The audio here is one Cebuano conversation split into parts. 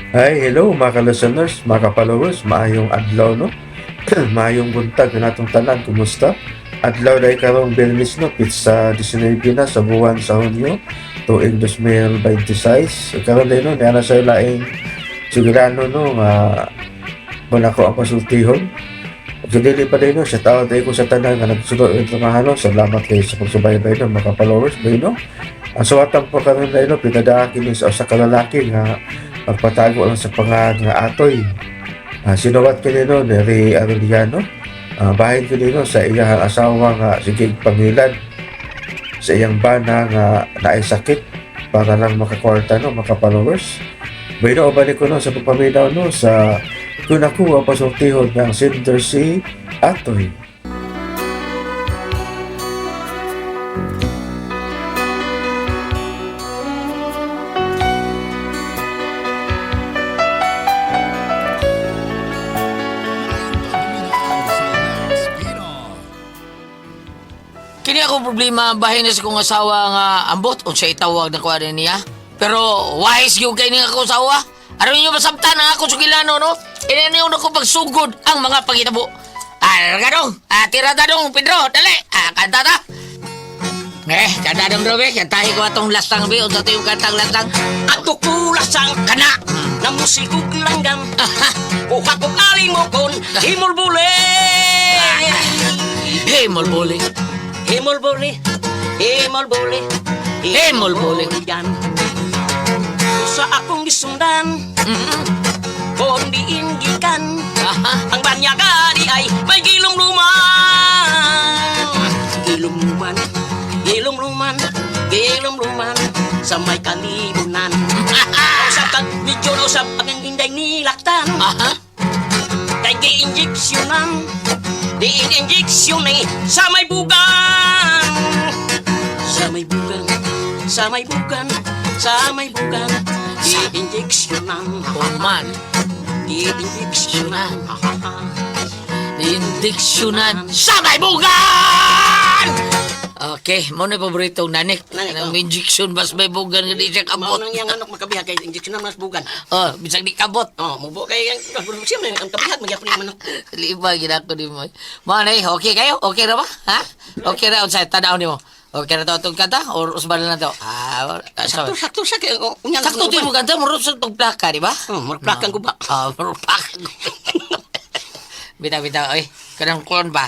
Hi, hello mga ka-listeners, mga ka-followers, maayong adlaw, no? Maayong buntag na natong tanan, kumusta? Adlaw dahil karong Biyernes, no, pizza 19 na sa buwan sa Hunyo, tuig 2026. So, karon dahil no, niya na sa laing sugilano, no, nga wala ko ang pasultihon. Ug sa dili pa din, no, shout out ko sa tanan nga nagsunod ng trabaho, no. Salamat kayo sa pagsubaybay, no, mga followers, no. Ang suwatan po karon dahil, no, pinadaan kini sa usa ka lalaki nga magpatago lang sa pangalan nga Atoy. Sinuwat ko nino ni Ray Arellano. Bahin ko nino sa iyang asawa nga sige pangilad sa iyang bana nga naay sakit para lang makakwarta, no, maka-followers. Bueno, balik ko, no, sa pagpaminaw, no, sa kung ako ang pasultihon ng sender si Atoy. Kini ako problema bahin na sa kong asawa nga ambot unsa itawag na kuha niya. Pero wise gyud kay ni akong asawa. Aron ninyo masabtan ang ako sugilano, no? Ini niyo na ko pagsugod ang mga pangitabo. Ah, ganong. Ah, tira ta dong, Pedro, dali. Ah, kanta ta. Eh, kanta dong Robe, kantahi ko atong lastang be, unsa to yung kantang lastang? Ato kulasang Kana. na musikog langgam. Kuha kog alimokon, himulbuli. Hey, mulbuli. Himulbuli, himulbuli, Himulbuli. yan. Sa akong gisundan, kung diin gikan, Aha. ang banyaga di ay may gilong luman. Gilong luman, gilong luman, gilong luman, sa may kalibunan. Usap kag medyo na usap ang inday nilaktan. Aha. Kay gi-injeksyonan, diin injeksyon eh, sa may bugan. Sa may bugan, sa may bugan, sa may bugan, di-injeksyonan. Oman. Di-injeksyonan. Indiksyonan sa may bugan! Okay, mo na paboritong nanik. Nanik, Nang oh. injection bas may bugan nga di siya Mao kabot. nang iyang anok makabihag kay injeksyonan mas bugan. Oh, bisag di kabot. Oh, mubo kay ang siya man ang kabihag magyapon yung manok. Lima ginako ni mo. Mo na eh, okay kayo? Okay ra ba? Ha? Okay ra unsay tanaw nimo? Okay ra to atong kanta or usban na to? Ah, Sakto sakto sa kay oh, unya Sakto to mo kanta, murot sa tong plaka, di ba? Oh, murag plakang guba. Ah, murot plakang guba. Bitaw, bitaw, oy. Kanang kuwan ba?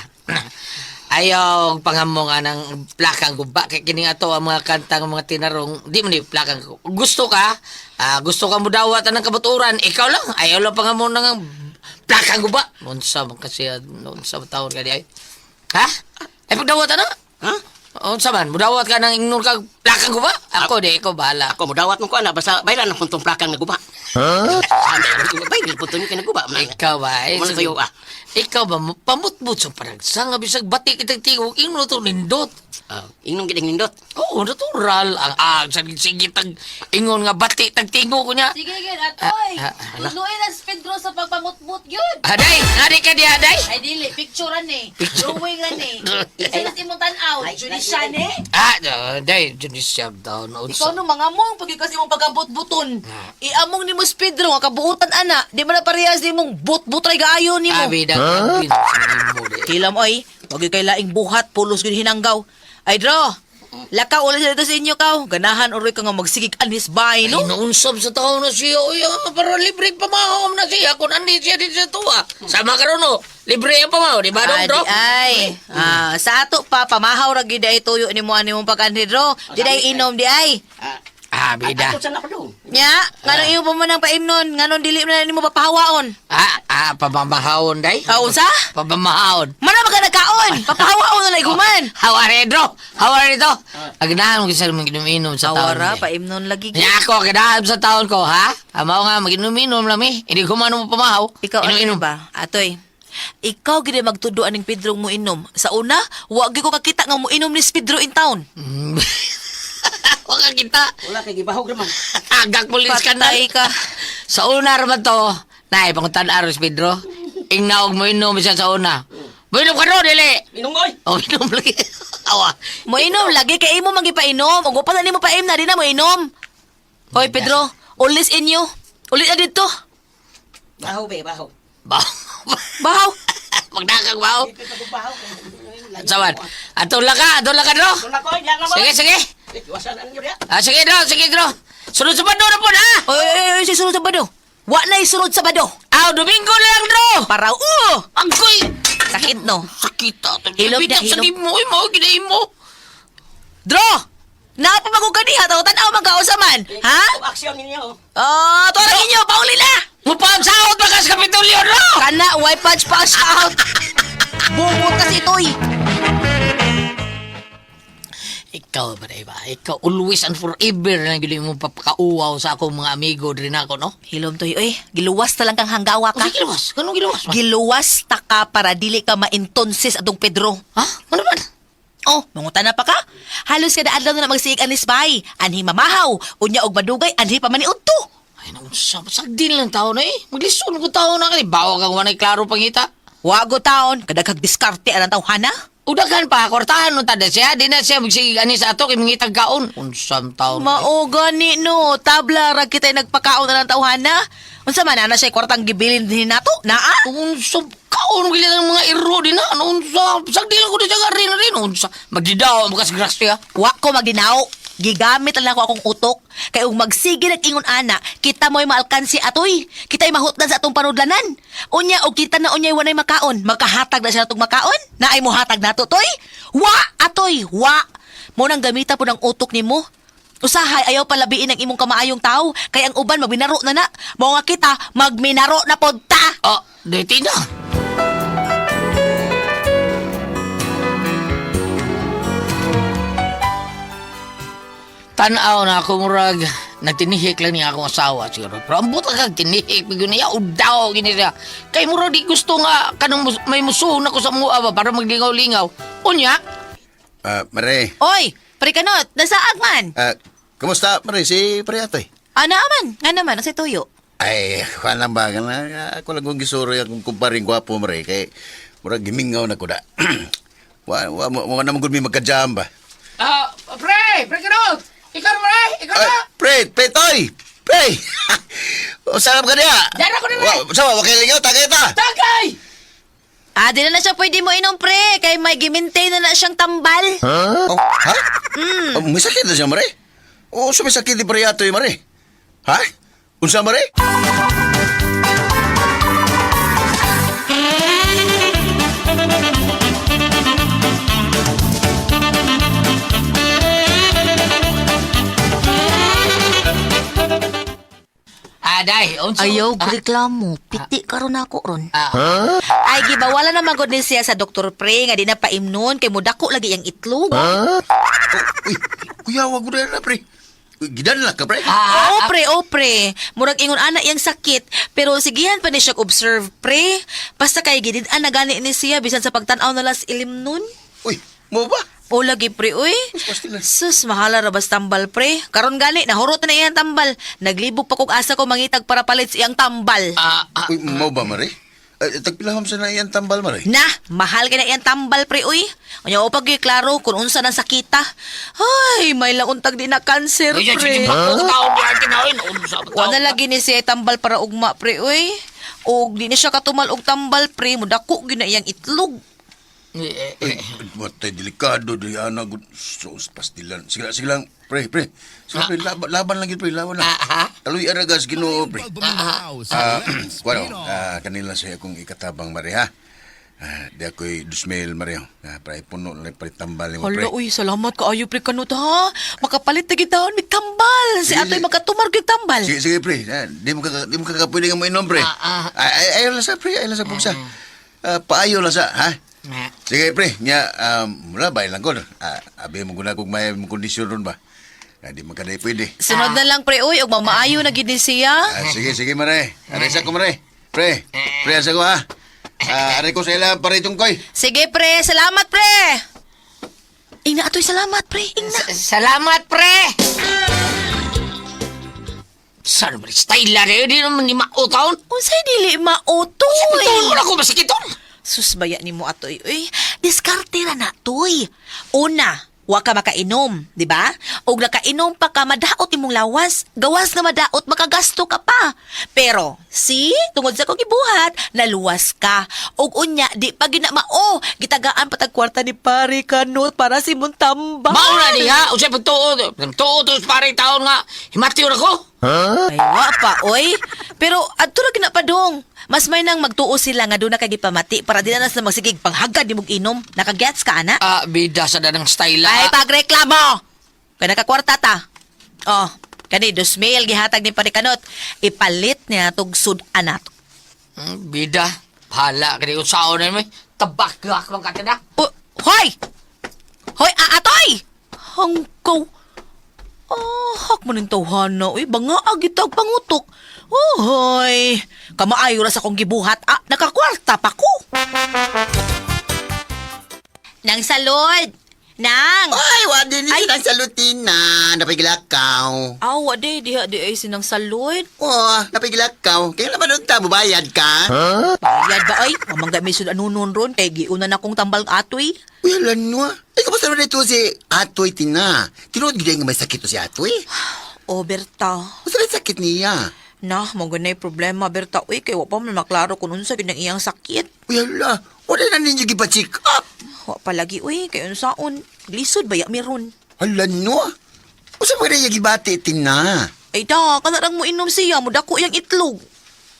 Ayaw pangamong anang plakang guba kay kini ato ang mga kantang mga tinarong di man ni plakang guba. Gusto ka, gusto ka mo dawat anang kabaturan, ikaw lang ayaw lang pangamong ng plakang guba. Unsa man kasi unsa man taon ka di ay? Ha? Ay pagdawat ana? Ha? Unsa man mudawat ka nang ingnon ka plakang guba? Ako di ikaw bahala. Ako mo dawat mo ko ana basta baylan ang puntong plakang naguba. Ha? Baylan puntong kay naguba. Ikaw ba? Eh, Wala kayo, ah. Ikaw ba? Pamutbut sa paragsang bisag bati kitang tingog ingnon to nindot. Ah, ingnon gid ang nindot. Oo, natural. Ang sige tag ingon nga bati tag tingog ko niya. Sige, gyud, atoy. Ah, ah, ala. Tudloin ang si Pedro sa pagpamutmut gyud. Aday, nari ka di aday. Ay dili, picturean eh. Drawing ran eh. Isa na imong tan-aw. Junisha ni. Ah, aday, Junisha daw. Ikaw no mga mong pag kasi imong pagambot-buton. Iamong nimo si Pedro nga kabuotan ana. Di man na parehas nimong but-butray gaayo nimo. Abi da, huh? Kilam oy, wag gyud kay laing buhat pulos gyud hinanggaw. Ay dro. Lakaw ulit dito sa inyo kaw. Ganahan uroy ka nga magsigig anis bay No? no. Inuunsab sa tao na siya. Uy, para libre pamahom na siya. Kung andi siya dito sa tuwa. Sama ka ron, no? Libre ang pamahaw, di ba, Ah, dong, dro? di ay. Ah, sa ato pa pamahaw ra gyud ay tuyo nimo ani mong pag-anhi dro. Di ay inom di ay. Ah, Ah, bida. ato sa nako dong. Nya, nganong iyo pa man ang paimnon, nganong dili man na nimo papahawaon? Ah, pamamahawon, day. Ah, unsa? Pamamahawon. Mana ba ka nagkaon? Papahawaon na iguman. Hawari, dro. Hawari to. Agnahan mo kasi mag-inom-inom sa taon. Hawara, day. paimnon lagi. Nya ako, ganahan sa taon ko, ha? Amaw nga, mag-inom-inom lang eh. Hindi ko man mo pamahaw. Ikaw ano Inom-inom. ba? Atoy. Ikaw gid magtudo aning Pedro mo inom. Sa una, wa gyud ko kakita nga mo inom ni si Pedro in town. Wala kita. Wala kay gibahog raman. Agak pulis ka na. Patay ka. Sa una raman to, nay, pangutan aros, Pedro. Ingnaog mo inom siya sa una. Mo inom ka ro, dili. Inom oy. O, inom lagi. Awa. Mo inom lagi kay imo mangipainom. Ug upan na nimo paim na di na mo inom. Hoy Pedro, ulis inyo. Ulit na dito. Baho be, baho. Baw. Bahaw. Magdakag baw. Sawan. Atong laka, atong laka dro. Doon ako, diyan na mo. Sige, sige. Iwasan na ninyo diya. Ah, sige dro, sige dro. Sunod sa bando na po na. Oy, oy, oy, oy, sunod sa bado. Wa na isunod sa bado. Aw, Domingo na lang dro. Para Angkoy. Sakit no. Sakit ato. Hilom na, Bitak sa hilom. nimo, oy, mao gid mo. Dro! Napamagog ka diha, tao tan-aw magkausa man. Ha? Aksyon ninyo. Oh, tuwa ninyo, pauli na. Mupang saot pa ka sa Kapitolyo dro. Kana, why punch pa out. Bubot kasi ito'y. Ikaw ba ba? Ikaw always and forever na gyud mo papakauwaw sa akong mga amigo diri nako, no? Hilom toy, oy. Giluwas ta lang kang hanggawa ka. Kasi giluwas, kanong giluwas man? Giluwas ta ka para dili ka maintonsis atong Pedro. Ha? Ano man? Oh, mangutan na pa ka? Halos kada adlaw na magsiig anis bay. Anhi mamahaw, unya og madugay, anhi pa man udto. Ay, naunsa, sagdin lang tao na eh. Maglisod ko tao na kay bawa kang wanay klaro pangita. Wago taon, kadaghag diskarte anang tawhana. Udagan pa, kwartahan nun tada siya. Di na siya magsige ani sa ato kay mangitag kaon. Unsam taon. Mao gani no, tabla ra kita'y nagpakaon na ng tawhana. Unsa man ana siya kwartang gibilin din nato? Naa? Unsa kaon gila ng mga iro di na. Ano unsa? Sagdin lang ko di siya rin rin. Unsa? Magdidaw ang bakas grasya. Wa ko magdinaw. Gigamit lang ako akong utok. Kay ug magsige nag-ingon ana, kita mo'y maalkansi atoy. Kita'y mahutdan sa atong panudlanan. Unya og kita na unya'y wanay makaon, makahatag na siya natong makaon. Naay mohatag nato toy. Wa atoy, wa. Mo nang gamita po ng utok nimo. Usahay ayaw palabiin ang imong kamaayong tao kay ang uban magbinaro na na. Mao nga kita magminaro na pod ta. Oh, dito na. Tanaw na ako murag nagtinihik lang niya akong asawa siguro. Pero ang buta kag tinihik bigyo niya udaw gini siya. Kay murag di gusto nga kanang may musuhon ako sa mua ba para maglingaw-lingaw. Unya, Ah, Mare. Oy, pre kanot, nasaag man. Ah, kumusta, Mare? Si Pre Atoy. Ana man, nga naman unsay tuyo. Ay, kuan lang ba? Kana, ako lang kong gisuro yung kumparing gwapo, Mare. Kay, murag gimingaw na ko da. Wa, wa, wa, wa naman gud mi magka-jam ba? Ah, pre, pre kanot. Ikaw pre, ikaw Ay, na. pre, pre, Toy! Pre! Sarap ka niya! Diyan ako na, pre. Wa, Sama, wa kayo lingaw, tagay ta! Tagay! Ah, di na na siya pwede mo inom, pre. Kay may gimintain na na siyang tambal. Oh, ha? Oh, may sakit na siya, Mare? Oo, so may sakit ni Pre Atoy, Mare. Ha? Unsa, Mare? Ah, day, unsa? Ayaw, Ah, reklamo. Piti karon ako ron. ah, Ay, gibawala na magod ni siya sa doktor pre nga di na paimnon kay mudako lagi ang itlog. Oh, uy, kuya, wag mo na, pre. Uy, gidan lang ka, pre. ah, Oo, pre, oo, pre. Murag ingon ana iyang sakit. Pero sigihan pa ni siya observe, pre. Basta kay gidid-an na gani ni siya bisan sa pagtan-aw na las ilim nun. Uy, mo ba? O lagi pre, uy. Pastilan. Sus, mahala ra bas tambal pre. Karon gani nahurot na iyang tambal. Naglibog pa kog asa ko mangitag para palit sa iyang tambal. ah, ah. Uy, mo ba, Mare? Ay, tagpilahom sa na iyang tambal, Mare. Na, mahal kay na iyang tambal pre uy. Unya o pag klaro kung unsa nang sakita. Ay, may launtag di na cancer Uy, pre. sige, bako tao di ang tinawin. Unsa ba Wa na lagi ni siya tambal para ugma pre uy. Og di na siya katumal og tambal pre, mudako gyud na iyang itlog. Eh, eh, Uy, eh. matay delikado di ana gud sus pastilan. Sige lang, sige lang, pre, pre. Sige, pre, laban, laban lang yun, pre, laban lang. Ah, ah. Taloy aragas Ginoo, pre. Ah, kuano, ah, kanila siya akong ikatabang mare ha. Ah, di ako'y dusmail mare. Ah, pre puno lang pre tambal mo pre. Hala, uy, salamat kaayo pre kanut ha. Makapalit na gid taon mig tambal. Si Sige, atoy sige. makatumar gyud tambal. Sige, sige, pre. Ah, di mo ka pwede nga mo inom, pre. Ah, ah. Ay, ay, ayaw lang sa, pre. Ayaw lang sa buksa. Ah, paayo lang sa, ha? Ah. Sige, pre. Nya, mula, bay lang ko. Ah, abi mo guna kung may kondisyon ron ba? Ah, di man ka na pwede. Sunod na lang pre uy, ug mamaayo na gid ni siya. Ah, sige, sige, mare. Aray sa ko, mare. Pre, pre, asa ko, ha? Ah, aray ko sa ilang paritong koy. Sige pre, salamat pre. Ingna atoy salamat pre, ingna. Salamat, pre! Saan ba? Style lang eh. Di naman ni mautaon. Unsay dili mautoy? Taon mo na ako masikiton. Sus baya nimo atoy uy. Diskarte ra na toy. Una, Wa ka makainom, di ba? Og nakainom pa ka, madaot imong lawas. Gawas nga madaot, makagasto ka pa. Pero, see, tungod sa kong gibuhat, naluwas ka. Og unya, di pa ginamao. Gitagaan patag kwarta ni pare kanot para si Muntamba. Mao na diha, unsay pagtuo, tuo to pare taon nga himatiw ra ko. Ay, wa pa, oy. Pero adto ra gina pa dong. Mas may nang magtuo sila nga doon na kay gipamati para di na na sila magsigig panghagad nimog inom. Nakagets ka ana? Ah, bida sa danang style. Ay pagreklamo. Kay nakakwarta ta. Oh, kani 2,000 gihatag ni Parikanot. Ipalit niya tog sud-an nato. Bida. Hala kini usaon na mi. Tabak gak man ka na. Oh, hoy! Hoy, aatoy! Hangkaw. Oh, hak mo ning tawhana. Uy, banga agitag pangutok. Oh, hoy. Kamaayo ra sa akong gibuhat. Ah, nakakwarta pa ko. Nang salod. Nang. Ay, wa din Ay. ni ang salutina. Napigilakaw. Aw, di diha di ay sinang salod. Oh, napigilakaw. Kaya naman nun ta, bubayad ka? Bayad ba ay? Mamangga may sud anunon ron kay giuna na kong tambal atoy. Uy, alam mo. Ay, kamusta naman ito si Atoy Tina? Tinuod gid nga may sakit to si Atoy? Oh, Berta. Unsa may sakit niya? Na, mo ganay problema Berta. Uy, kay wa pa man maklaro kung unsa gyud ang iyang sakit. Uy, ala. Wala na ninyo gipa-check up. Wa palagi uy, kay unsaon? Glisod ba ya meron? Hala no. Unsa pa niya gibati, Tina? Ay da, kana mo inom siya, mudako iyang itlog.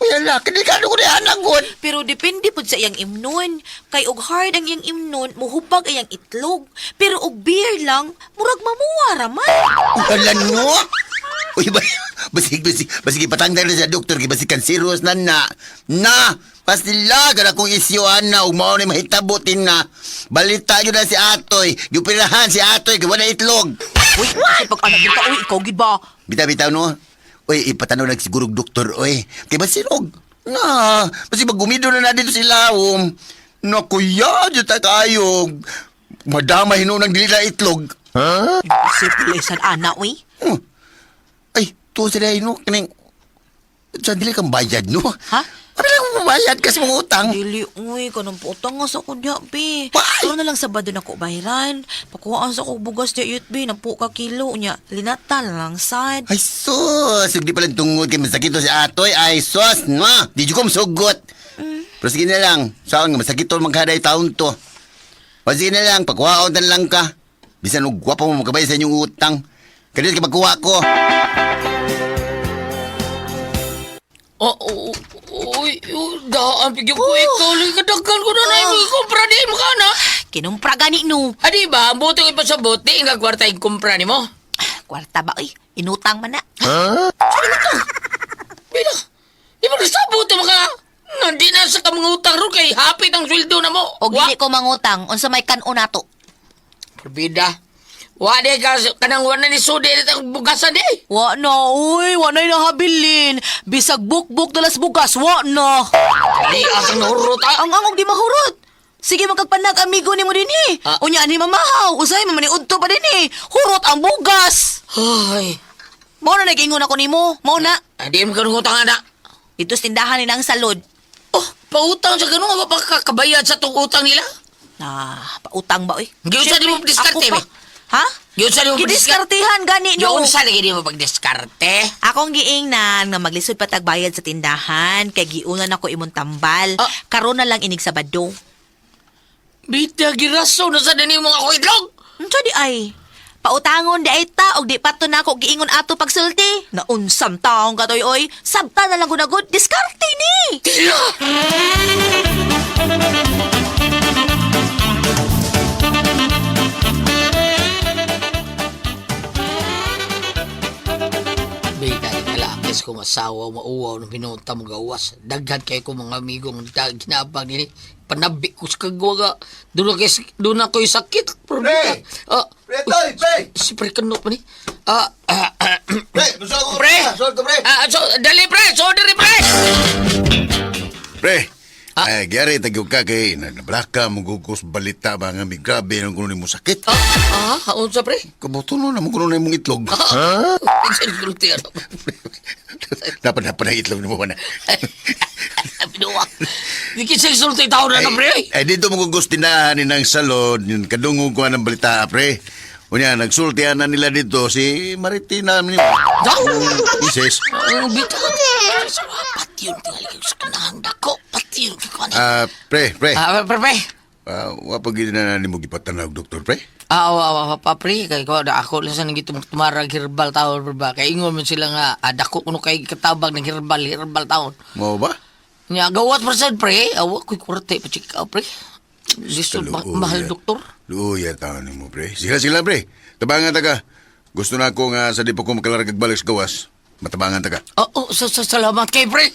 Uy, ala. Kinikano ko na anagod. Pero depende pud sa iyang imnon. Kay og hard ang iyang imnon, muhubag iyang itlog. Pero og beer lang, murag mamuwa ra man. Uy, ala no. Uy, ba, basig, basig, basig, ipatanggal na sa doktor, kay basig kanseros na na. Na, pastila, kana kong isyo, ana, ug mao ni mahitabo, Tina. Balita yun na si Atoy. Yupirahan si Atoy, kay wala itlog. Uy, kasi pag anak ka, uy, ikaw gid ba? Bitaw, bitaw, no? Uy, ipatanaw na siguro og doktor, uy. Kay basirog. Na, basig magumido na na dito sila, um. Naku, ya, dyan tayo kayo. Madama hinuon ng dili na itlog. Imposible san ana, uy. Ay, to sila no, kaning sa dili kang bayad no. Ha? Ano lang bayad kasi mong utang? Dili, uy, kanang putang nga sa kudya, be. Why? Pero na lang Sabado na ko bahiran. Pakuhaan sa kog bugas di yut, be. Nampu ka kilo niya. Linata lang, sad. Ay sus, hindi pala tungod kay masakit to si Atoy. Ay sus, no. Di jud ko masugot. Pero sige na lang, saan nga masakit to maghaday taon to. O sige na lang, pagkuhaon na lang ka. Bisan og gwapa mo makabay sa inyong utang. Kadiyot ka magkuha ko. Oh, oh, uy, uy, daan bigyan ko ikaw lang kadaghan ko na na oh. Kumpra di mo ka na. Kinumpra gani, no. Ah, di ba? Ang buti ko ipasabot, di nga kwarta yung kumpra ni mo. Kwarta ba, uy? Inutang man na. Bila, di ba nasabot mo ka? Nandi na sa kamang utang ron kay hapit ang sweldo na mo. O gili ko mangutang, unsa may kan-o nato. Perbida. Wa di ka, kanang wa na ni Sudi ang bugasan di. Wa na, uy. Wa na nahabilin. Bisag bukbuk dalas bugas, wa na. Di asang nahurot ah. Ang angog di mahurot. Sige magkagpanag amigo ni mo din eh. Ah. Unya ni mamahaw, usay mamaniudto pa din eh. Hurot ang bugas. Ay, Mao na nag-ingon ako nimo. Mao na. di mo kanong utang ana. Dito sa tindahan ni nang salod. Oh, pautang sa ganun, wa pa kakabayad sa tong utang nila. Ah, pautang ba oy? Giunsa di mo Siyempre, diskarte, ako pa. be? Ha? Giunsa di mo Gidiskartehan gani no. Giunsa lagi di mo pagdiskarte. Akong giingnan nga maglisod pa tagbayad sa tindahan kay giunan ako imong tambal. Ah. Karon na lang inig Sabado. Bita giraso na sa dani mo ako itlog. Unsa di ay? Pautangon di ay ta og di pato na ako giingon ato pagsulti. Naunsam taong katoy oy. Sabta na lang gunagod diskarte ni. Tila! Bita, kalakis ko masawa, mauwaw ng pinunta mo gawas. Daghan kayo ko mga amigong ginabang nini. Panabi ko sa kagwaga. Doon na, doon na ko'y sakit. Pero Pre! Ah, Pre, toy, pre! Si Pre Kanok pa ni. Ah, ah, ah, Pre, musuha ko, Pre! Suha ko, pre! Ah, so, dali pre! So, dali pre! Pre, ay, gyari tagyo ka kay nablaka mo gugos balita ba nga may grabe nang kuno nimo sakit. Ah, ah, unsa pre? Kabuto no namo kuno na imong itlog. Ah, Pinsan ko Dapat na pa itlog nimo na. Pinuwa. Di kinsa sulti tao na na pre. Ay, dito mo gugos tindahan ni nang salon, yun kadungog ko ng balita pre. Unya, nagsultihan na nila dito si Maritina ni Da? Isis. Ang bitaw. Patyon tingali kay sa kanang dako. Patyon kay kuan. Ah, pre, pre. Ah, pre, pre. Ah, wa pa gid na nimo gipatanaw doktor, pre. Ah, wa wa pa pre kay ko da ako lang sa nang tumarag herbal taon pre ba. Kay ingon man sila nga ah, dako kuno kay katabang ng herbal herbal taon. Mao ba? Nya gawat percent pre. Awa koy kurte pa chika pre. Lisod Kaluoy, mahal ah. doktor. Luoy taon nimo, pre. Sila sila, pre. Tabangan ta ka. Gusto na ako nga sa di pa ko makalarag balik sa gawas. Matabangan ta ka. Oo, sa, sa, salamat kay pre.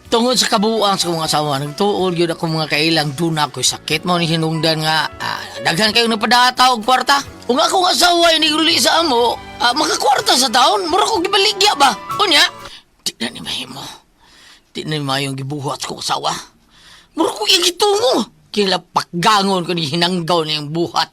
Tungod sa kabuang sa kong asawa, nagtuol yun ako mga kailang doon ako'y sakit. Mao ni hinungdan nga, daghan kayo napadata og kwarta. Kung akong asawa ay niguli sa amo, makakwarta sa taon, mura ko gibaligya ba? Unya, di na ni mahimo. Di na ni mayong gibuhat sa kong asawa. Mura ko igitungo. Kila pakgangon ko ni hinanggaw niyang buhat.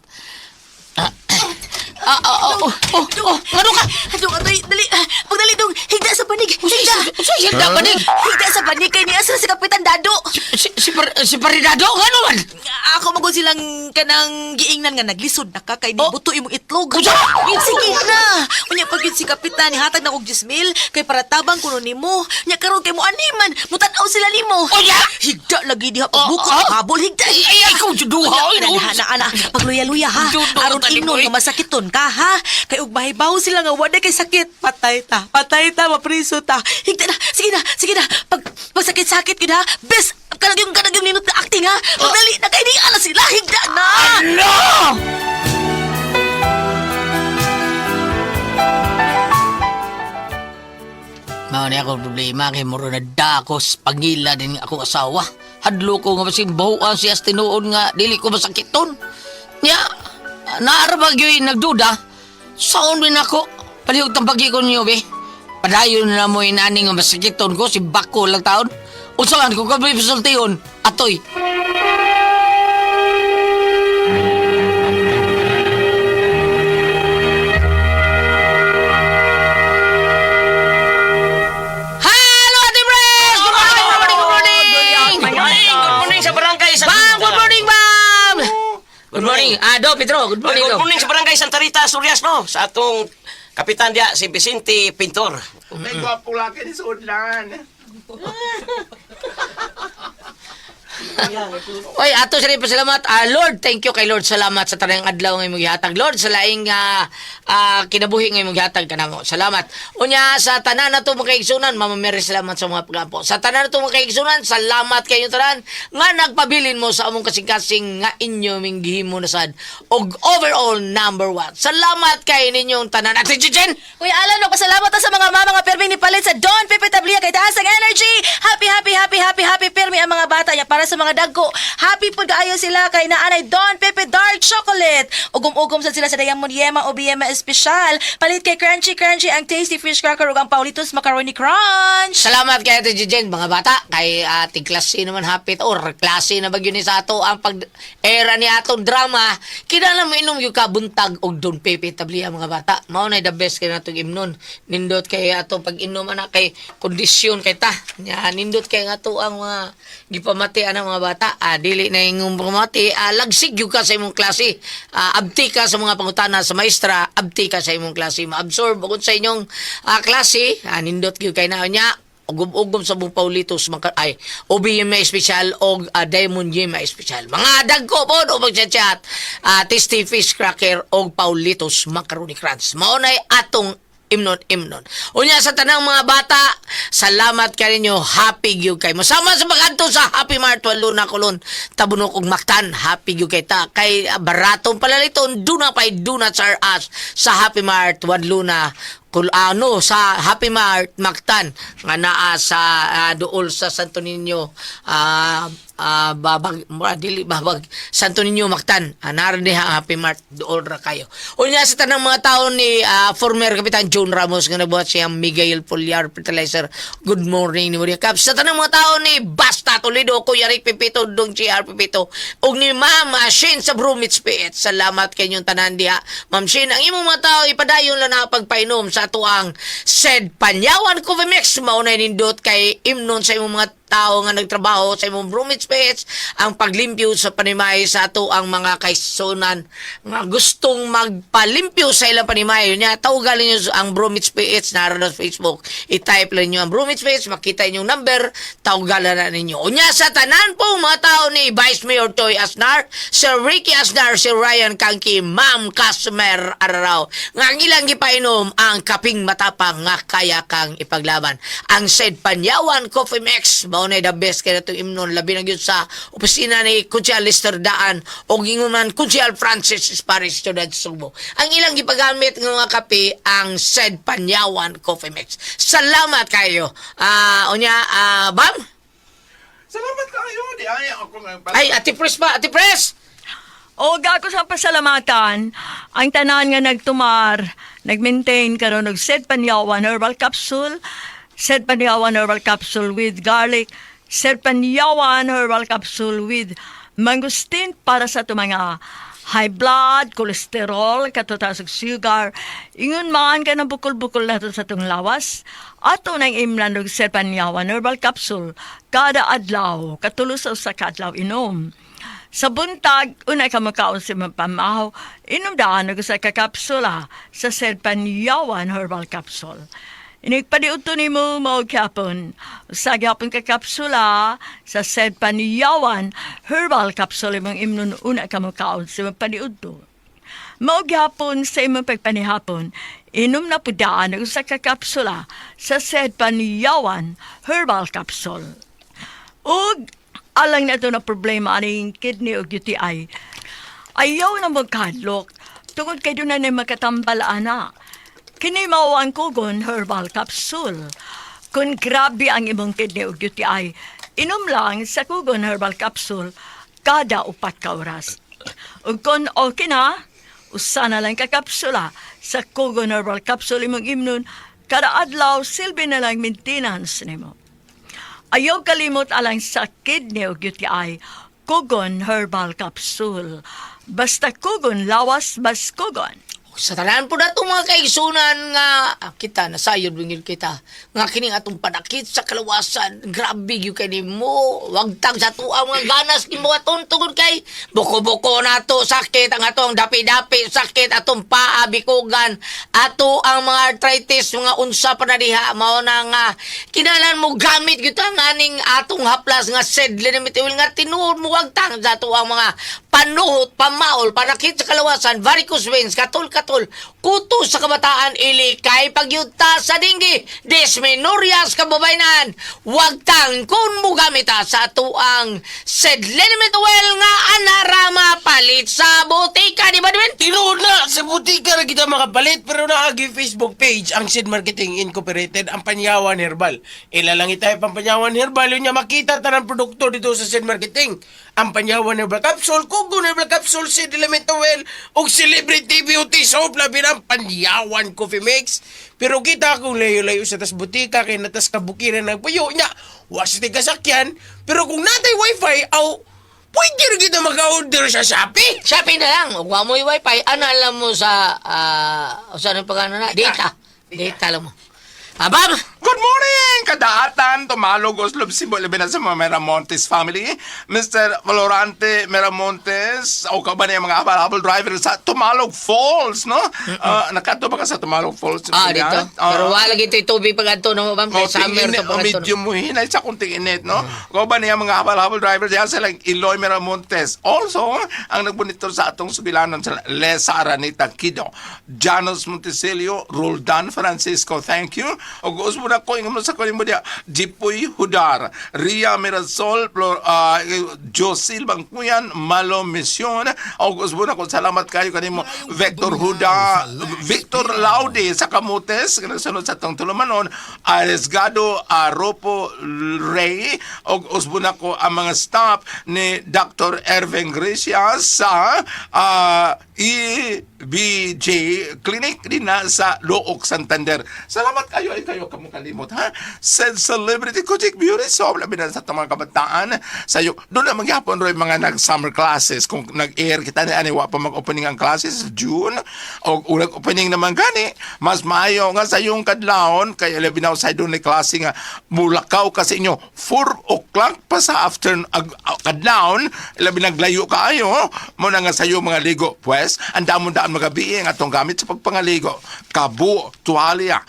Ah, ah, ah, oh, oh, oh, ngano ka? Dong, atoy, dali. Pagdali, dong. Higda sa panig. Higda. Usa higda panig. Higda sa panig kay niya sa si Kapitan Dado. Si Paridado, ngano man? Ako magod silang kanang giingnan nga naglisod na ka kay Oh. nibuto imong itlog. Unsa? Sige na. Unya pag yun si Kapitan hatag na og 10,000 kay para tabang kuno nimo. Nya karon kay mo animan, mutan-aw sila nimo. Unya! Higda lagi diha pagbukot Oh, oh. habol higda. Ay, ay, ay, ikaw, juduha, Unya, oy, ana, no. ana, ana, pagluya-luya ha. Judo, Aron tani ingnon mo, eh. nga masakiton ka ha. Kay ug mahibaw sila nga wala kay sakit. Patay ta. Patay ta, mapriso ta. Higda na. Sige na, sige na. Pag pagsakit-sakit gyud ha. Best kanag yung ninot na acting ha. Pagdali na kay ni ala sila higda na. Ano? Mao ni akong problema kay muro na dakos pangila din akong asawa. Hadlo ko nga basing bahuan siya sa tinuod nga dili ko masakiton. Nya, naara ba gyud nagduda? Saon din ako? Palihog tambagi ko niyo be. Padayon na mo inani nga masakiton ko si bako lang taon. Unsa man ko kami pasultihon? Atoy. Hello, Ate Bres! Good morning, good morning, good morning! Good morning, good morning sa barangay sa Bam! Good morning, Bam! Good morning. Ah, Do, Pedro, good morning, Good Do. morning sa barangay Santa Rita, Asturias, no? Sa atong kapitan diya, si Vicente Pintor. May gwapo laki ni Sudlan. Oy, ato sa rin pasalamat. Ah, Lord, thank you kay Lord. Salamat sa tanang adlaw nga imong gihatag. Lord, sa laing kinabuhi nga imong gihatag kanamo. Salamat. Unya sa tanan nato mga kaigsunan, Mama Mary, salamat sa mga pagampo. Sa tanan nato mga kaigsunan, salamat kayo tanan nga nagpabilin mo sa among kasing-kasing nga inyo ming gihimo na sad og overall number one. Salamat kay ninyong tanan. Ate Chichen! Kuya Alan, magpasalamat ta sa mga mama nga pirming nipalit sa Don Pepe Tablia kay taas ang energy. Happy, happy, happy, happy, happy pirmi ang mga bata niya para sa mga dagko. Happy pud kaayo sila kay naanay Don Pepe Dark Chocolate. Ugom-ugom sad sila sa Diamond Yema o Biyema Espesyal. Palit kay Crunchy Crunchy ang Tasty Fish Cracker ug ang Paulitos Macaroni Crunch. Salamat kay Ate Jijen, mga bata. Kay ating klase naman hapit or klase na bagyo ni sa ato ang pag era ni atong drama. Kinahanglan mo inom yung kabuntag og Don Pepe Tablia mga bata. Mao na the best kay natong imnon. Nindot kay atong pag-inom ana kay kondisyon kay ta. Nya nindot kay nga ato ang mga gipamati ana mga bata. Ah, dili na ingong pamati, lagsig gyud ka sa imong klase. Abti ka sa mga pangutana sa maestra, abti ka sa imong klase. Ma-absorb bukod sa inyong klase, nindot gyud kay na nya ugom-ugom sa buong Paulitos maka, ay OBM espesyal og Diamond Gym espesyal. Mga dagko po o magchat-chat, Tasty Fish Cracker og Paulitos Macaroni Crunch. Mao nay atong imnon-imnon. Unya sa tanang mga bata, salamat kaninyo, happy gyud kay mo. Sama sa pag-adto sa Happy Mart Luna Colon, Tabunok ug Mactan, happy gyud kay ta. Kay baratong palaliton, duna pay Donuts R Us sa Happy Mart Luna kul ano sa Happy Mart Mactan nga naa sa duol sa Santo Niño babag mura dili babag Santo Niño Mactan uh, diha ang Happy Mart duol ra kayo. Unya sa tanang mga taon ni former Kapitan John Ramos nga nabuhat siyang Miguel Poliar Fertilizer. Good morning ni Maria Caps. Sa tanang mga taon ni Basta Toledo, Kuya Rick Pepito, Dong GR Pepito ug ni Ma'am Shin sa Brumits PH. Salamat kanyong tanan diha. Ma'am Shin, ang imong mga tao ipadayon lang na pagpainom sa atuang said Panyawan Coffee Mix. Mao na nindot kay imnon sa imong mga tao nga nagtrabaho sa imong Bromage PH, ang paglimpyo sa panimay sa ato ang mga kaisunan nga gustong magpalimpyo sa ilang panimay niya. Tawagan ninyo ang Bromage PH naroon sa Facebook. I-type lang niyo ang Bromage PH, makita inyong number, tawagan na ninyo. Unya sa tanan po mga tao ni Vice Mayor Toy Asnar, Sir Ricky Asnar, Sir Ryan Kangki, Ma'am Customer Araraw, nga ang ilang gipainom ang kaping matapang nga kaya kang ipaglaban. Ang said Panyawan Coffee Mix, mao na the best kay natong imnon, labi na gyud sa opisina ni Kunsyal Lester Daan o gingunan Kunsyal Francis Paris Ciudad Subo. Ang ilang gipagamit nga mga kape ang said Panyawan Coffee Mix. Salamat kayo. Unya, Bam? Salamat kayo. Di ay ako nga. Ay, Ate Pres ba? Ate Pres! O ko sa pasalamatan, ang tanan nga nagtumar, nagmaintain karon og Sed Panyawan herbal capsule, Sed Panyawan herbal capsule with garlic, Sed Panyawan herbal capsule with mangosteen para sa ato mga high blood, cholesterol, katotas og sugar, ingon man ka ng bukol-bukol nato sa atong lawas, ato nang imlan og Sed Panyawan herbal capsule kada adlaw, katulo sa usa ka adlaw inom. Sa buntag, unay ka makaon sa imong pamahaw, inom daan og usa ka kapsula sa Serpanyawan Herbal Capsule. Inigpaniudto nimo mao gyapon. Usa gyapon ka kapsula sa Serpanyawan Herbal Capsule imong imnon una ka makaon sa imong paniudto. Mao gyapon sa imong pagpanihapon, inom na pud daan og usa ka kapsula sa Serpanyawan Herbal Capsule. Ug alang na ito na problema aning kidney o UTI. Ayaw na magkadlok tungod kay doon na makatambal ana. Kini mao ang Kugon Herbal Capsule. Kung grabe ang imong kidney o UTI, inom lang sa Kugon Herbal Capsule kada 4 ka oras. Ug kung okay na, usa na lang ka kapsula sa Kugon Herbal Capsule imong imnon kada adlaw, silbi na lang maintenance nimo. Ayaw kalimot alang sa kidney o UTI, Kugon Herbal Capsule. Basta kugon lawas, bas kugon. Sa tanan po nato mga kaigsunan nga kita nasayod bingil kita nga kining atong panakit sa kalawasan, grabe gyud kay nimo wagtang sa tuwa mga ganas nimo aton tungod kay buko-buko nato sakit ang atong dapi-dapi, sakit atong paa, bikugan ato ang mga arthritis, mga unsa pa na diha. Mao na nga kinahanglan mo gamit gyud ang aning atong haplas nga sed linimit nga tinuod mo wagtang sa ato ang mga panuhot, pamaol, panakit sa kalawasan, varicose veins, katol-katol, kuto sa kabataan, ilikay, pagyuta sa dinggi, dysmenorrhea sa kababayenan, wagtang kung mo gamit sa atuang sed liniment oil nga anarama palit sa botika, di ba, Dwin? Tinuod na, sa butika ra kita makapalit pero naagi Facebook page ang Sid Marketing Incorporated, ang Panyawan Herbal. Ila lang itay pang Panyawan Herbal yun niya makita tanang produkto dito sa Sid Marketing. Ang Panyawan Herbal Capsule, Kugon Herbal Capsule, Sid Element Oil, ug Celebrity Beauty Soap, labi na ang Panyawan Coffee Mix. Pero kita kung layo-layo sa tas butika kay natas kabukiran nagpuyo niya, wa sa kasakyan, pero kung natay wifi aw pwede rin kita maka-order sa Shopee. Shopee na lang. Huwag mo yung wifi. Ano alam mo sa, sa ano pag ano na? Data. Data alam mo. Abam! Good morning! Kadaatan, Tumalog, Oslob, Cebu, labi na sa mga Meramontes family. Mr. Valorante Meramontes, o ka ba na yung mga habal-habal driver sa Tumalog Falls, no? Nakato ba ka sa Tumalog Falls? Dito. Pero wala lagi ito tubig pag ato no, bam, kay Oh, summer tingin, to oh, pag ato. medyo muhinay sa kunting init, no? Kung ba niya mga habal-habal drivers, yan silang Eloy Meramontes. Also, ang nagbunitor sa atong sugilanon sa Lesa Aranita Kido, Janos Montesilio, Roldan Francisco, thank you. O gusto mo na ko, ingon mo sa kunin mo diya, Jipoy Hudar, Ria Mirasol, Flor, Josil Bangkuyan, Malo Mission. O gusto mo na ko, salamat kayo kanimo, Victor Huda, Victor Laude sa Camotes, sunod sa atong tulumanon, Aresgado Aropo Ray, og usbo na ko ang mga staff ni Dr. Ervin Gracia sa EBJ Clinic din na sa Looc, Santander. Salamat kayo ay kayo kamukalimot ha. Said celebrity Celebrity Kojic Beauty Soap, labi na sa atong mga kabataan. Sayo, doon na magyapon roy mga nag-summer classes. Kung nag-air kita ni ani, wa pa mag-opening ang classes June o ulag opening naman gani, mas maayo nga sa iyong kadlawon kay labi na sa doon ni klase nga mulakaw ka sa inyo 4 o'clock pa sa afternoon kadlawon, labi naglayo kaayo mo na nga sayo mga ligo. Pues ang damon daan magabi ang atong gamit sa pagpangaligo, kabo, tuwalya,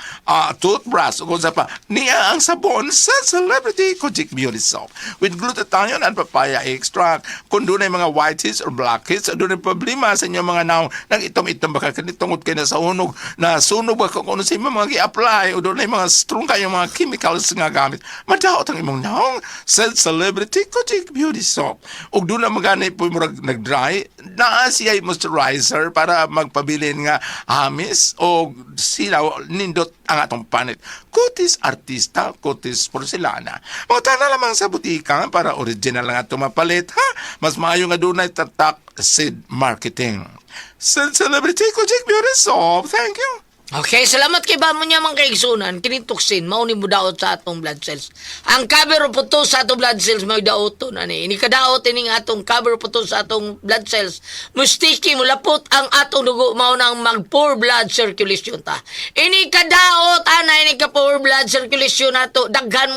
toothbrush ug unsa pa niya ang sabon sa Celebrity Kojic Beauty Soap with glutathione and papaya extract. Kung doon ay mga whiteheads or blackheads, doon ay problema sa inyong mga naong nang itom-itom baka kanitungod kay na sa unog na sunog ba kung ano sa imong mga gi-apply o doon ay mga strong kayo mga chemicals nga gamit, madaot ang imong naong sa Celebrity Kojic Beauty Soap. Ug doon na magani po murag nag-dry naa siya moisturizer para magpabilin nga hamis o silaw nindot ang atong panit. Kutis artista, kutis porcelana. Mauta na lamang sa butika para original lang atong mapalit, ha? Mas maayo nga dunay tatak Sid Marketing. Sid Celebrity Kojic Beauty Soap. Thank you. Okay, salamat kay Bamo niya mga kaigsunan. Kining toxin, mao ni mudaot sa atong blood cells. Ang cover o puto sa atong blood cells mao daoton ani. Ini kadaot ining atong cover o puto sa atong blood cells. Mustiki mulapot ang atong dugo, mao nang mag poor blood circulation ta. Ini kadaot ana, ini ka poor blood circulation nato, daghan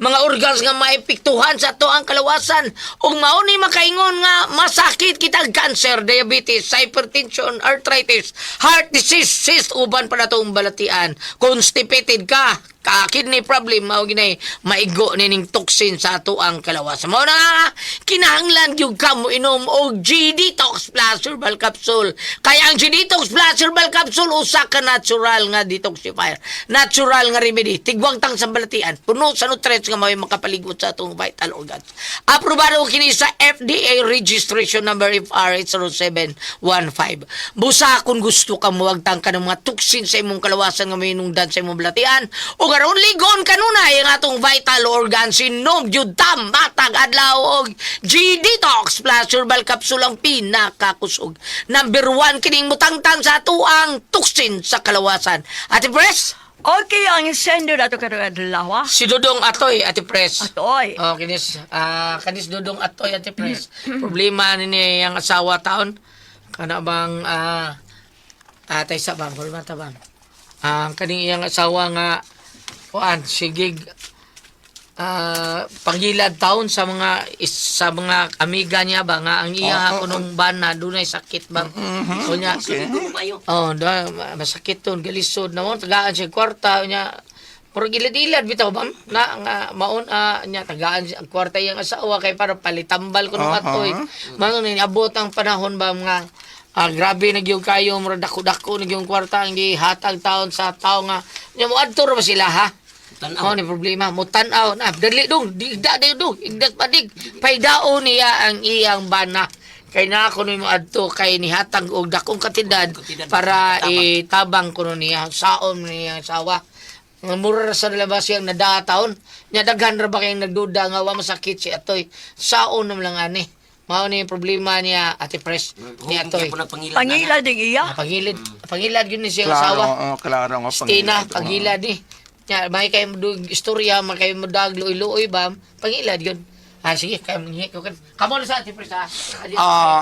mga organs nga maepektuhan sa ato ang kalawasan. Ug mao ni makaingon nga masakit kita cancer, diabetes, hypertension, arthritis, heart disease, cyst, uban pa natong balatian. Constipated ka, ka kidney problem, mao ginay maigo nining toxin sa ato ang kalawasan. Mao na nga kinahanglan gyud ka mo inom og G Detox Plus Herbal Capsule. Kaya ang G Detox Plus Herbal Capsule usa ka natural nga detoxifier, natural nga remedy. Tigwang tang sa balatian, puno sa nutrients nga mao'y makapaligot sa atong vital organs. Aprobado kini sa FDA registration number FR 80715. Busa kung gusto ka muwagtang ka ng mga toxin sa imong kalawasan nga may nungdan sa imong balatian o karon ligon kanunay ang atong vital organs, inom jud ta matag adlaw og G Detox Plus Herbal Capsule, ang pinakakusog. Number 1 kining mutangtang sa atoang toxin sa kalawasan. Ate Pres, Okay, ang sender ato karong adlaw. Si Dudong Atoy, Ate Pres. Atoy. Oh, kinis Dudong Atoy, Ate Pres. Problema ni ang asawa taon. Kana bang atay sa bang problema ta bang. Ang kaning iyang asawa nga kuan sige pangilad taon sa mga amiga niya ba nga ang iya kunong bana dunay sakit bang. Unya, oh, da, masakit ton, galisod na mo, tagaan siya kwarta, nya, pero gilad-ilad bitaw ba na nga maon nya tagaan siya ang kwarta iyang asawa kay para palitambal ko ng atoy. Mao ni abot ang panahon ba nga grabe na gyud kayo, murag dako-dako na gyud kwarta ang gihatag taon sa tao nga nya moadto ra ba sila, ha? Tan-aw. Oh, ni problema mo tan-aw na dali dong digda dali dong igdas padig paydao niya ang iyang bana kay na ako ni mo adto kay nihatag og dakong katidad Katidad. para Tabang. itabang kuno niya saon niya ang asawa. Nga mura ra sa labas siyang nadaa taon nya daghan ra ba kayong nagduda nga wa masakit si Atoy, saon nam lang ani. Mao ni yung problema niya, Ate Pres, ni Atoy. Pangila ding iya. Ah, pangilid pangilad yun ni siyang Klaro, asawa. oo, klaro nga Stina, pangilad. pagilad eh. Nya, may kayo istorya, may kayo mudag, luoy-luoy ba? Pangilad yun. Ah, sige, kayo manghingi ko. Kamo na sa Ate Pres, ha?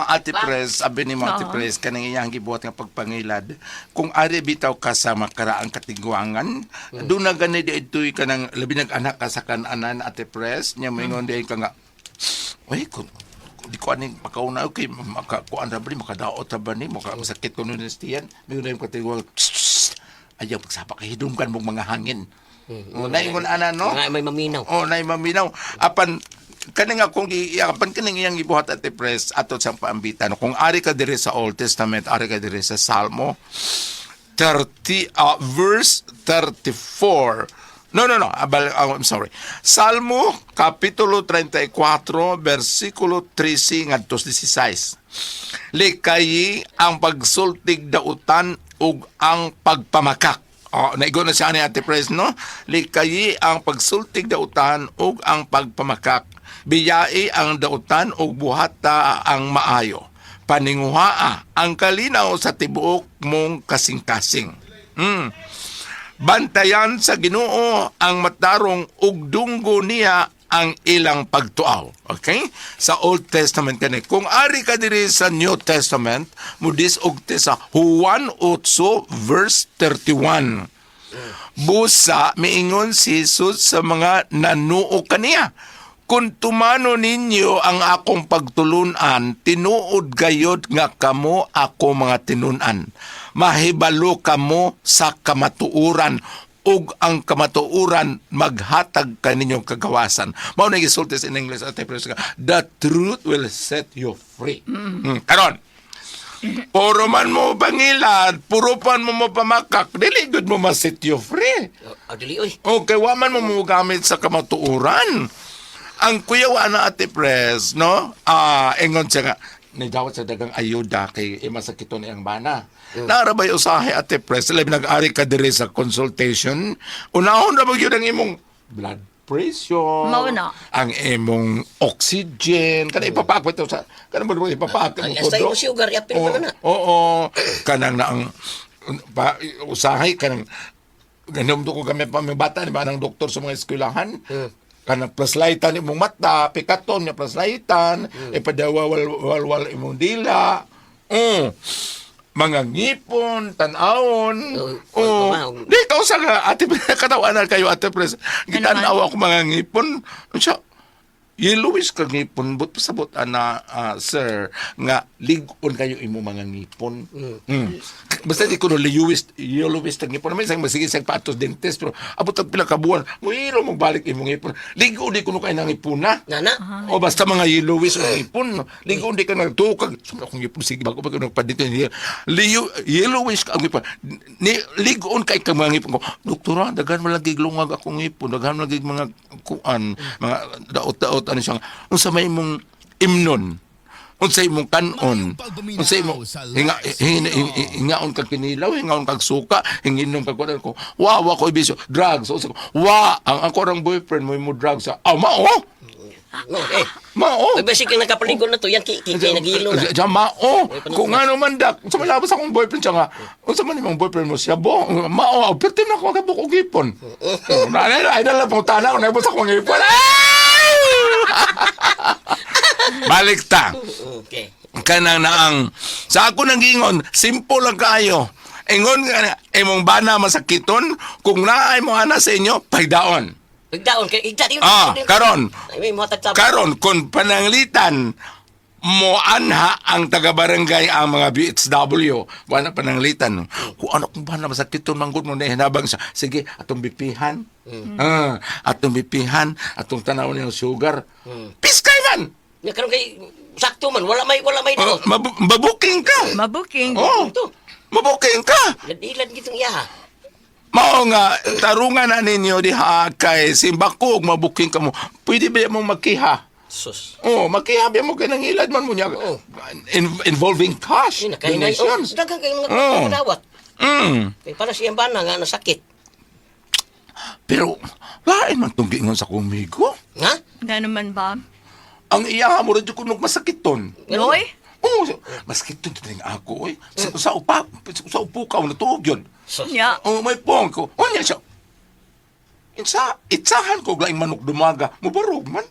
Ate Pres, abi ni mo Ate Pres, kaning iyang gibuhat nga pagpangilad. Kung ari bitaw ka sa makaraang katigwangan, doon na gani dito'y kanang labi nag-anak ka sa kananan, Ate Pres, nya moingon di ka nga, "Uy, kung di ko aning makauna, okay, makakuan ra ba ni, makadaot ra ba ni, masakit ko nun tiyan." Moingon yung katigwang, "Ayaw pagsapa kay hidunggan mong mga hangin." Oh, naingon ana, no? Nga may maminaw. Oh, nay maminaw. Apan kaning akong apan kaning iyang gibuhat, Ate Pres, ato siyang paambitan. Kung ari ka diri sa Old Testament, ari ka diri sa Salmo 30 verse 34. No, no, no. Abal, oh, I'm sorry. Salmo Kapitulo 34 versikulo 13 ngadto 16. Likayi ang pagsultig dautan ug ang pagpamakak. Oh, naigo na siya ni Ate Pres, no? Likayi ang pagsultig dautan ug ang pagpamakak. Biyai ang dautan ug buhata ang maayo. Paninguhaa ang kalinaw sa tibuok mong kasing-kasing. Bantayan sa Ginoo ang matarong ug dunggo niya ang ilang pagtuaw. Okay? Sa Old Testament kani. Kung ari ka diri sa New Testament, mudis-og te sa Juan 8 verse 31. Busa miingon si Jesus sa mga nanuo kaniya. Kung tumano ninyo ang akong pagtulunan, tinuod gayod nga kamo ako mga tinunan. Mahibalo kamo sa kamatuoran ug ang kamatuoran maghatag kaninyong kagawasan. Mao na gisulti in English, Ate Pres, "The truth will set you free." Karon, puro man mo pangilad, puro pan mo mo pamakak, dili gud mo ma-set you free. Oh, dili oy. Okay, wa man mo mo gamit sa kamatuoran. Ang kuyaw ana, Ate Pres, no? Ingon siya nga, nidawat sa dagang ayuda kay masakiton iyang bana. Naarabay usahay, Ate Pres, labi nag-ari ka diri sa consultation, unahon ra ba gyud ang imong blood pressure? Mao na. Ang imong oxygen, kana ipapakwit to sa kana mo ipapakwit Ang mo sa kodo. imong sugar, yapin pa na. Oo, kanang na ang pa, usahay kanang ganun ko kami pa mga bata ni ba ng doktor sa mga eskwelahan. Kanang flashlightan imong mata, pikaton nga flashlightan, ipadawawal imong dila. Mga ngipon, tan-awon. Oo, Oh. oo. Di ka usa nga ate katawanan kayo, Ate Pres. Gitan-aw ako mga ngipon. Siya, yellowish ka ngipon, but pasabot ana, sir, nga lig-on kayo imo mga ngipon. Basta di ko no yellowish, yellowish ang ngipon. May isang masige sa patos dentist, pero abot ang pila ka buwan, mo magbalik imong ngipon. Lig-on di ko no kay nang ngipon na. Nana. O basta mga yellowish ang ngipon. Lig-on di ka nagtukag. Sumra akong ngipon, sige bago pa ko nagpadito. Liyo, yellowish ka ang ngipon. Ni, lig-on kay ka mga ngipon ko. Doktora, daghan mo lagi glungag akong ngipon. Daghan mo lagi mga kuan, mga daot-daot, ano siya. Unsa may imong imnon? Unsa imong kanon? Unsa imong hinga, hinga, hingaon kag kinilaw, hingaon kag suka, hinginom kag kuan ko. Wa wa ko ibisyo drugs. Unsa ko? Wa ang ako rang boyfriend mo mo drugs. Ah, mao. No, eh. Mao. Oy, basic yung nakapaligol na to, yan ki ki ki nagilo na. Diyan, mao. Kung ano man dak, sa malabas akong boyfriend siya nga. Unsa man imong boyfriend mo siya bo? Mao, perti na ako kabuk og ipon. Na na ay dala pong tana ko naibos akong ipon. Ay! Balik ta. Okay. Kanang naang sa ako nang gingon, simple lang kaayo. Ingon nga na, imong bana masakiton, kung naay mo ana sa inyo, pagdaon. Pagdaon kay igda yun. Ah, karon. Ay, may muhatag sa Karon kung pananglitan mo anha ang taga-barangay ang mga BHW, wala pananglitan. Kung ano kung ba na masakiton manggod mo na hinabang siya. Sige, atong bipihan. Ah, atong bipihan, atong tanaw niyang sugar. Piskay man. Ya karon kay sakto man, wala may Oh, daot. mabuking ka. Mabuking. Oh, mabuking ka. Ladilan gitong iya. Mao nga tarungan na ninyo diha kay simbako og mabuking kamo. Pwede ba mong magkiha? Sus. Oh, makiha ba mo kay nangilad man mo niya. Oo. Involving cash Yun na kay nay. Oh, donations. daghan kay mga Oh. dawat. Kay para siyang bana nga nasakit. Pero lain man tong giingon sa kumigo. Ha? Nga naman ba? Ang iya mo radyo kunog masakiton. Noy? Oh, masakiton to ning ako oy. Sa upa, sa upo ka natuog yun. Sus. Ya. Oh, may pong ko. Unya siya. Insa, itsahan ko laing manok dumaga. Mubarog man.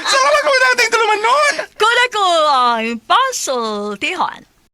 Salamat ko nating tuluman noon. Kuda ko ang pasultihan.